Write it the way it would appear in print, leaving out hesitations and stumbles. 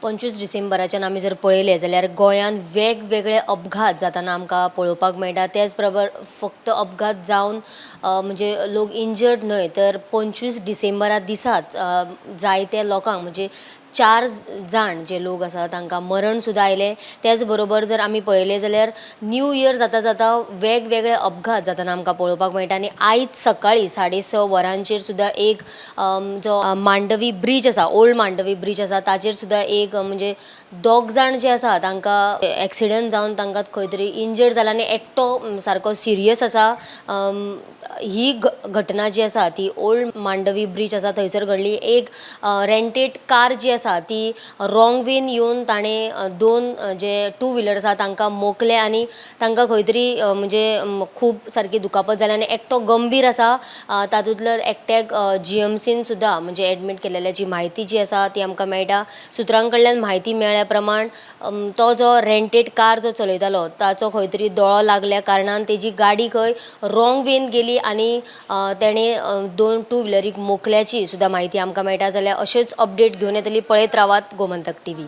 25 डिसेंबराच्यान आमी जर पळयलें जाल्यार गोंयांत वेगवेगळे अपघात जाताना आमकां पळोवपाक मेळटा. तेच बरोबर फक्त अपघात जावन म्हणजे लोक इंजर्ड न्हय तर 25 डिसेंबरा दिसाच जायते लोकांक म्हणजे 4 जाण जे लोक आसा तांकां मरण सुद्दां आयलें. तेच बरोबर जर आमी पळयलें जाल्यार न्यू इयर जाता जाता वेगवेगळे अपघात जाताना आमकां पळोवपाक मेळटा. आनी आयज सकाळीं 6:30 वरांचेर सुद्दां एक जो मांडवी ब्रीज आसा, ओल्ड मांडवी ब्रीज आसा, ताचेर सुद्दां एक म्हणजे 2 जाण जे आसा तांकां एक्सिडंट जावन तांकां खंय तरी इंजर्ड जाला आनी एकटो सारको सिरियस आसा. ही घटना जी आसा ती ओल्ड मांडवी ब्रीज आसा थंयसर घडली. एक रेंटेड कार जी आसा ती रॉंग वेन येवन ताणें 2 जे टू व्हिलर आसा तांकां मोखले आनी तांकां खंय तरी म्हणजे खूब सारकी दुखापत जाली आनी एकटो गंभीर आसा. तातूंतलो एकट्याक जीएमसीन सुद्दां म्हणजे एडमीट केलेल्याची म्हायती जी आसा ती आमकां मेळटा. सुत्रां कडल्यान म्हायती मेळ्ळ्या प्रमाण तो जो रेंटेड कार जो चलयतालो ताचो खंय तरी दोळो लागल्या कारणान तेजी गाडी खंय रॉंग वेन गेली आनी तेणें 2 टू व्हिलरीक मोखल्याची सुद्दां म्हायती आमकां मेळटा. जाल्यार अश्योच अपडेट घेवन येतली. पळयत रावात गोमंतक टीव्ही.